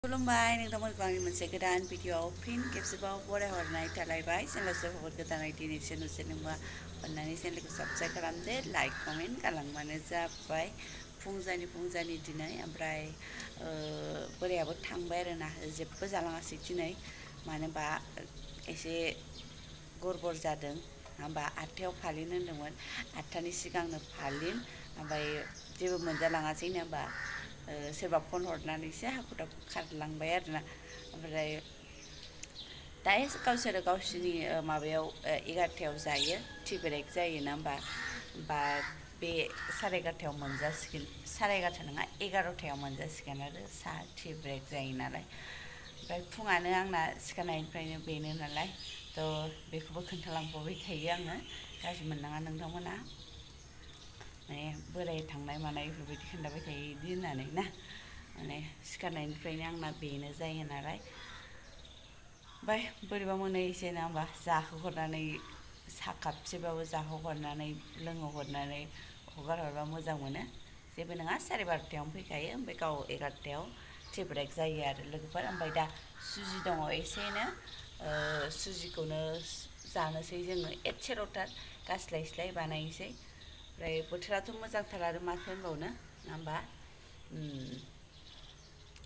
खुलुमबाय नोंथांमोनखौ आंनि मोनसे गोदान भिडिअआव फिन खेबसेबाव बरायहरनाय थालायबाय चेनेल सोरबाफोर गोदानै दिनैसो नुजेनदोंबा अननानै चेनेलखौ साबस्क्राइब खालामदो लाइक कमेन्ट खालामबानो जाबाय फुंजानि दिनै ओमफ्राय बोरायाबो थांबाय आरोना जेबो जालाङासै दिनै मानो होनबा एसे गरबर जादों होमबा 8थायाव फालिन होनदोंमोन 8थानि सिगांनो फालिन ओमफ्राय जेबो मोनजालाङासै नो होमबा सोरबा फन हरनानैसो हाखु दाखु खारलांबाय आरोना ओमफ्राय दा गावसोरो गावसोरनि माबायाव 11थायाव जायो टि ब्रेक जायोना होमबा बे 11:30आव मोनजासिगोन 11:30 नङा 11थायाव मोनजासिगोन आरो साहा टि ब्रेक जायो नालाय ओमफ्राय फुङानो आंना सिखारनायनिफ्रायनो बेनो नालाय थ' बेखौबो खोन्थालांबाय थायो आङो गाज्रि मोननाङा नोंथांमोना माने बोराय थांनाय मानाय बेफोरबायदि खोन्थाबाय थायो बिदि होननानै ना माने सिखारनायनिफ्रायनो आंना बेनो जायो नालाय ओमफ्राय बोरैबा मोनो एसे ना होमबा जाहोहरनानै साहा कापसेबाबो जाहोहरनानै लोंहोहरनानै हगारहरबा मोजां मोनो जेबो नङा 12:30आवनो फैखायो ओमफ्राय गाव 11थायाव टि ब्रेक जायो आरो लोगोफोर ओमफ्राय दा सुजि दङ एसेनो सुजिखौनो जानोसै जोङो एसेल'थार गास्लायस्लाय बानायनोसै ओमफ्राय बोथोराथ' मोजांथार आरो माथो होनबावनो नङा होमबा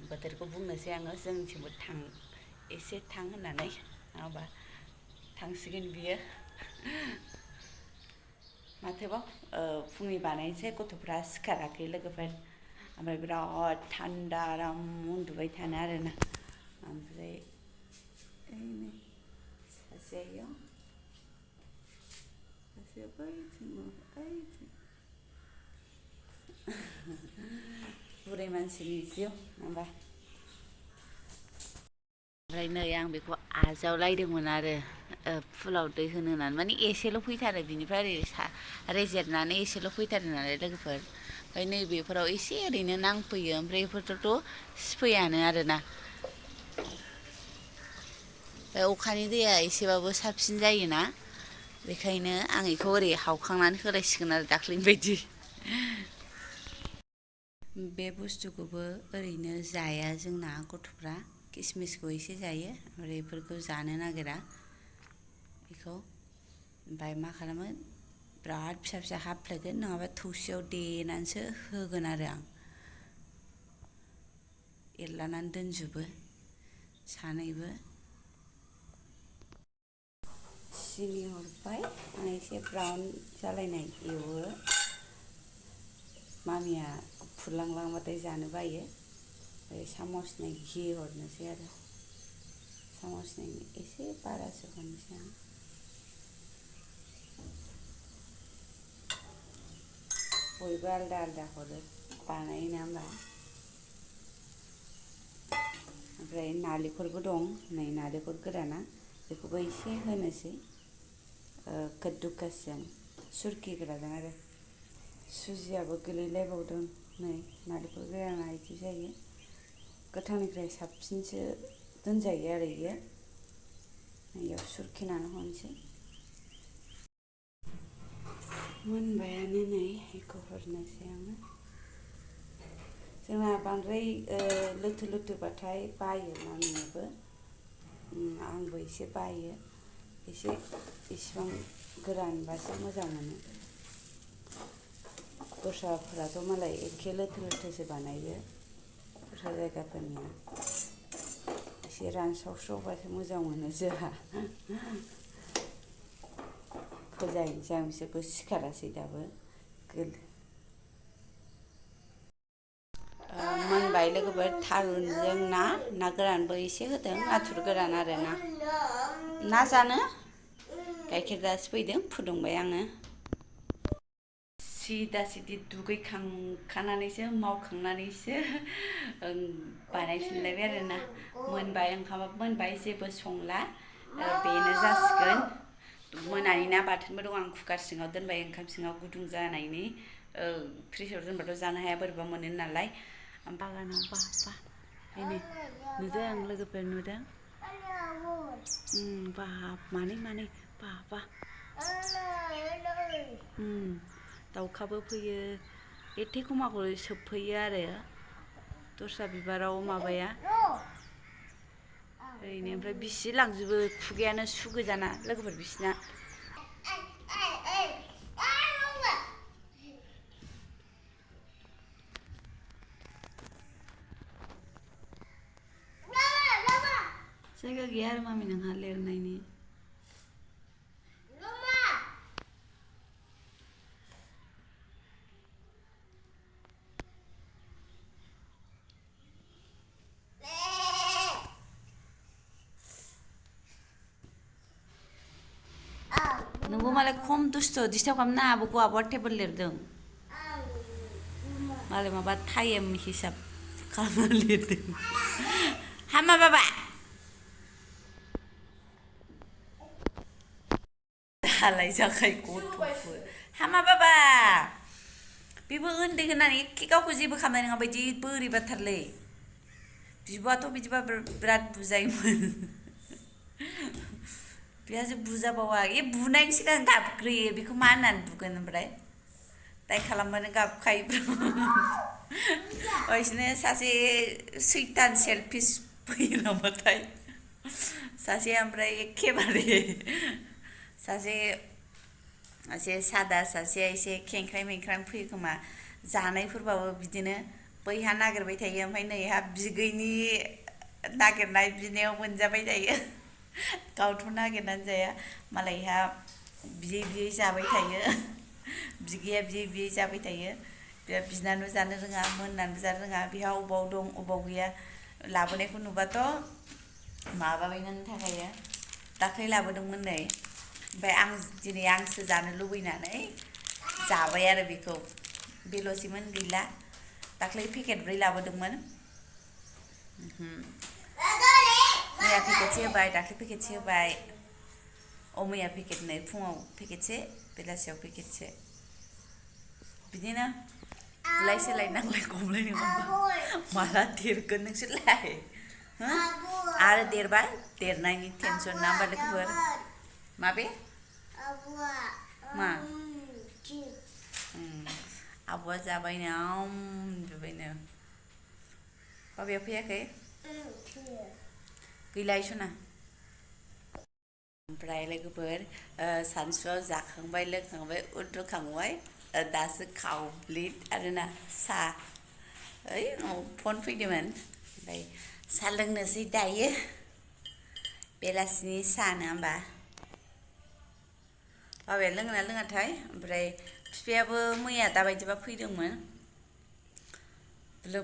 बोथोरखौ बुंनोसै आङो जोंनिथिंबो एसे थां होननानै नङाबा थांसिगोन बियो माथोबाव फुंनि बानायनोसै गथ'फ्रा सिखाराखै लोगोफोर ओमफ्राय बिराद थान्दा आराम उन्दुबाय थानो आरोना ओमफ्राय नै सासेया इयाव सासेया बैथिं बुरै मानसिनि जिउ होमबा ओमफ्राय नै आं बेखौ आजावलायदोंमोन आरो फुलाव दै होनो होननानै माने एसेल' फैथारो बिनिफ्राय ओरै रेजेरनानै एसेल' फैथारो नालाय लोगोफोर ओमफ्राय नैबेफोराव एसे ओरैनो नांफैयो ओमफ्राय बेफोरथ' सिफैयानो आरोना अखानि दैया एसेबाबो साबसिन जायोना बेखायनो आं बेखौ ओरै हावखांनानै होलायसिगोन आरो दाख्लैनि बायदि बे बुस्थुखौबो ओरैनो जाया जोंना गथ'फ्रा किसमिसखौ एसे जायो ओमफ्राय बेफोरखौ जानो नागिरा बेखौ ओमफ्राय मा खालामो बिराद फिसा फिसा हाफ्लेगोन नङाबा थौसियाव देनानैसो होगोन आरो आं एरलानानै दोनजोबो सानैबो सिनि हरबाय आं एसे ब्राउन जालायनाय एवो मामिया फुरलांलांबाथाय जानो बायो ओमफ्राय सामसनै घि हरनोसै आरो सामसनै एसे बारासो हरनोसै आं बयबो आलदा आलदा हरो बानायो नङा होमबा ओमफ्राय नालेंखरबो दं नै नालेंखर गोराना बेखौबो एसे होनोसै कद्दुकासजों सुरखिग्राजों आरो सुजियाबो गोलैलायबावदों नै नालेंखर गोराना बिदि जायो गोथांनिफ्राय साबसिनसो दोनजायो आरो इयो इयाव सुरखिनानै हरनोसै मोनबायानो नै बेखौ हरनोसै आङो जोंना बांद्राय लोथो लोथोबाथाय बायो मामियाबो आंबो एसे बायो एसे इसिबां गोरानबासो मोजां मोनो दस्राफोराथ' मालाय एखे लोथो लोथोसो बानायो दस्रा जायगाफोरनिया एसे रानस्रावस्रावबासो मोजां मोनो जोंहा फोजाहैनोसै आं बिसोरखौ सिखारासै दाबो मोनबाय लोगोफोर थारुनजों ना गोरानबो एसे होदों नाथुर गोरान आरो ना जानो गाइखेर दासो फैदों फुदुंबाय आङो सिदा सिदि दुगैखांखानानैसो मावखांनानैसो बानायफिनलायबाय आरोना मोनबाय ओंखामाबो मोनबाय जेबो संला बेनो जासिगोन मोनानि ना बाथोनबो दं आं कुकार सिङाव दोनबाय ओंखाम सिङाव गुदुं जानायनि फ्रिजआव दोनबाथ' जानो हाया बोरैबा मोनो नालाय बागानाव बेनो नुदों लोगोफोर नुदों बाब मानै बा दाउखाबो फैयो बे थेखुमाखौ सोबफैयो आरो दस्रा बिबाराव माबाया ओरैनो ओमफ्राय बिसि लांजोबो खुगायानो सु गोजाना लोगोफोर बिसिना जायगा गैया आरो मामि नोंहा लिरनायनि नोंबो मालाय खम दुस्थ' डिस्टार्ब खालामनो नाङा आब'खौ आब'आ टेबोल लिरदों मालाय माबा टाइम हिसाब खालामना लिरदों हामा बाबा दालाय जाखाय गथ'फोर हामा बाबा बेबो उन्दै होननानै एखे गावखौ जेबो खालामनाय नङा बायदि बोरैबाथारलै बिब'आथ' बिदिबा बिराद बुजायोमोन बेहासो बुजाबावा बुनायनि सिगां गाबग्रोयो बेखौ मा होननानै बुगोन ओमफ्राय दाय खालामबानो गाबखायो बिसोरनो सासे सैतान सेलफिस फैयो नामाथाय सासे ओमफ्राय एखेबारे सासे सादा सासेया एसे खेंख्राय मेंख्रां फैयो खोमा जानायफोरबाबो बिदिनो बैहा नागिरबाय थायो ओमफ्राय नैहा बिगैनि नागिरनाय बिनायाव मोनजाबाय थायो गावथ' नागिरनानै जाया मालायहा बियै बियै जाबाय थायो बिगैया बियै बियै जाबाय थायो बिराद बिनानैबो जानो रोङा मोननानैबो जानो रोङा बेहा अबाव दं अबाव गैया लाबोनायखौ नुबाथ' माबाबायनानै थाखायो दाख्लै लाबोदोंमोन नै ओमफ्राय आं दिनै आंसो जानो लुबैनानै जाबाय आरो बेखौ बेल'सैमोन गैला दाख्लै पेकेट 4 लाबोदोंमोन मैया पेकेटसे होबाय दाख्लै पेकेटसे होबाय मैया पेकेट नै फुङाव पेकेटसे बेलासियाव पेकेटसे बिदिनो बुलाय सोलाय नांलाय खमलाय नङा माला देरगोन नोंसोरलाय आरो देरबा देरनायनि टेनसन ना होमबा लोगोफोर माबे मा आब'आ जाबायनो उन्दुबायनो बाबाया फैयाखै गैला इसना ओमफ्राय लोगोफोर सानसुआव जाखांबाय लोंखांबाय उन्दुखांबाय दासो कमप्लिट आरोना साहा ओइ फन फैदोंमोन ओमफ्राय साहा लोंनोसै दायो बेलासिनि साहा नङा होमबा बाबाया लोङोना लोङाथाय ओमफ्राय बिफायाबो मैया दाबायदिबा फैदोंमोन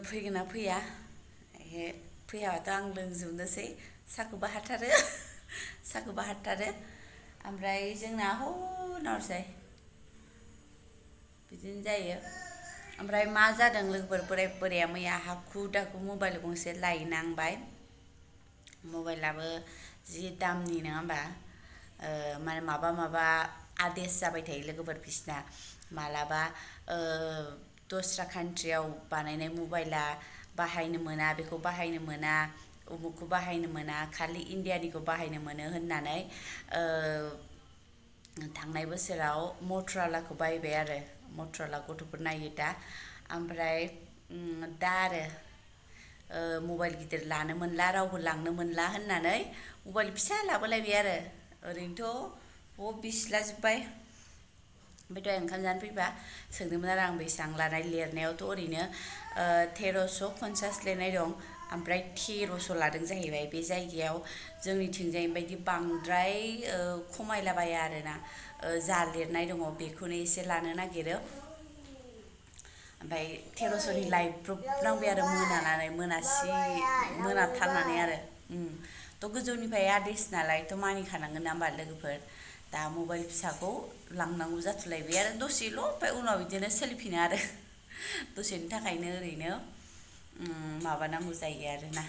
फैगोन ना फैया फैयाबाथ' आं लोंजोबनोसै साहाखौबो हाथारो ओमफ्राय जोंना हरनावसै बिदिनो जायो ओमफ्राय मा जादों लोगोफोर बोराया मैया हाखु दाखु मबाइल गंसे लायनांबाय मबाइलाबो जि दामनि नङा होमबा माने माबा आदेश जाबाय थायो लोगोफोर बिसिना मालाबा दस्रा कान्ट्रियाव बानायनाय मबाइला बाहायनो मोना बेखौ बाहायनो मोना उमुखखौ बाहायनो मोना खालि इण्डियानिखौ बाहायनो मोनो होननानै थांनाय बोसोराव मटर'लाखौ बायबाय आरो मटर'ला गथ'फोर नायो दा ओमफ्राय दा आरो मबाइल गिदिर लानो मोनला रावबो लांनो मोनला होननानै मबाइल फिसा लाबोलायबाय आरो ओरैनोथ' बिसिलाजोब्बाय ओमफ्राय दहाय ओंखाम जानो फैबा सोंदोंमोन आरो आं बेसेबां लानाय लिरनायावथ' ओरैनो 1350 लिरनाय दं ओमफ्राय 1300 लादों जाहैबाय बे जायगायाव जोंनिथिंजाय बायदि बांद्राय खमायलाबाया आरोना जा लिरनाय दङ बेखौनो एसे लानो नागिरो ओमफ्राय 1300नि लायब्रबनांबाय आरो मोनाथारनानै आरो थ' गोजौनिफ्राय आदेश नालाय थ' मानिखानांगोन ना होमबा लोगोफोर दा मबाइल फिसाखौ लांनांगौ जाथ'लायबाय आरो दसेल' ओमफ्राय उनाव बिदिनो सोलिफिनो आरो दसेनि थाखायनो ओरैनो माबानांगौ जायो आरोना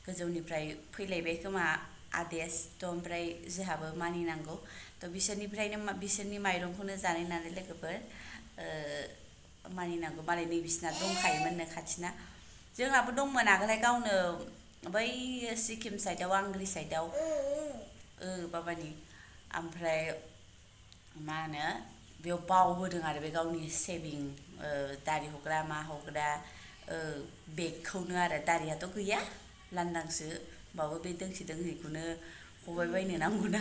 गोजौनिफ्राय फैलायबाय खोमा आदेश थ' ओमफ्राय जोंहाबो मानिनांगौ थ' बिसोरनि माइरंखौनो जानाय नालाय लोगोफोर मानिनांगौ मालाय नै बिसिना दंखायोमोननो खाथिना जोंहाबो दंमोन आगोलहाय गावनो बै सिक्किम साइडआव आंग्रि साइडआव बाबानि ओमफ्राय मा होनो बेयाव बावबोदों आरो बे गावनि सेभिं दारि हग्रा मा हग्रा बेगखौनो आरो दारियाथ' गैया लांदांसो होमबाबो बे दोंसे दोंनैखौनो खबाइ बायनो नांगौना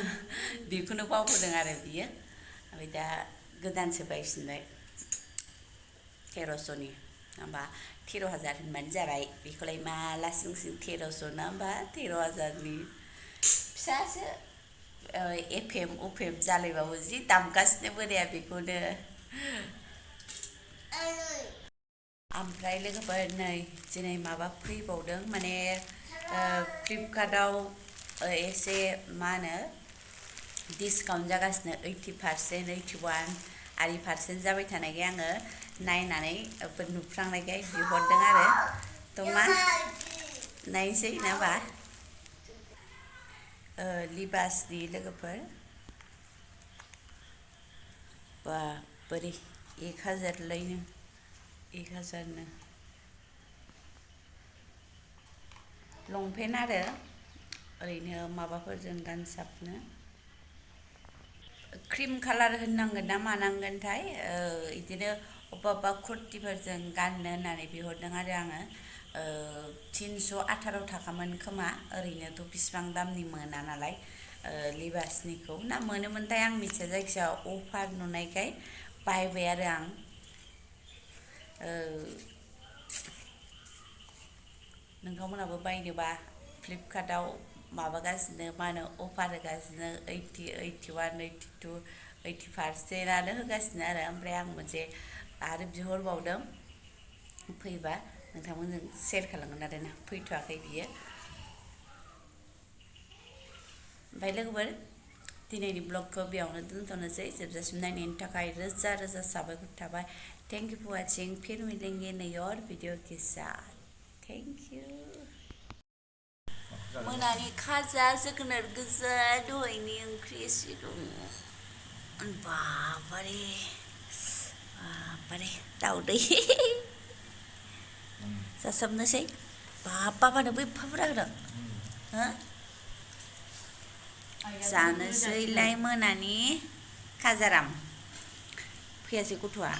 बेखौनो बावबोदों आरो बियो ओमफ्राय दा गोदानसो बायफिनबाय 1300नि होमबा 13,000 होनबानो जाबाय बेखौलाय मा लासिं सिं 1300 ना होमबा 13,000नि फिसासो एफएम उफेम जालायबाबो जि दामगासिनो बोराया बेखौनो ओमफ्राय लोगोफोर नै दिनै माबा फैबावदों माने फ्लिपकार्टआव एसे मा होनो डिसकाउन्ट जागासिनो 80%, 81 आरि % जाबाय थानायखाय आङो नायनानै नुफ्रांनायखाय बिहरदों आरो थ' मा नायनोसै ना होमबा लिबासनि लोगोफोर बा बोरै 1000लायनो 1000नो लंपेन्ट आरो ओरैनो माबाफोरजों गानसाबनो क्रिम कालार होननांगोन ना मानांगोनथाय बिदिनो अबेबा कुर्तिफोरजों गाननो होननानै बिहरदों आरो आङो 318 थाखामोन खोमा ओरैनोथ' बिसिबां दामनि मोना नालाय लिबासनिखौ ना मोनोमोनथाय आं मिथिया जायखिजाया अफार नुनायखाय बायबाय आरो आं नोंथांमोनहाबो बायनोबा फ्लिपकार्टआव माबागासिनो मा होनो अफार होगासिनो 80, 81, 82, 80%आनो होगासिनो आरो ओमफ्राय आं मोनसे आरो बिहरबावदों फैबा नोंथांमोनजों शेयार खालामगोन आरो ना फैथ'वाखै बियो ओमफ्राय लोगोफोर दिनैनि ब्लगखौ बेयावनो दोनथ'नोसै जोबजासिम नायनायनि थाखाय रोजा रोजा साबायखर थाबाय थेंक इउ फर वाचिं फिर मिलेंगे नई और वीडियो के साथ थेंक यू मोनानि खाजा जोगोनार गोजा दहायनि ओंख्रि एसे दङ बाबारे बाबारे दाउदै जासाबनोसै बाबानो बै एफा बुरजा होदों हो जानोसैलाय मोनानि खाजाराम फैयासै गथ'आ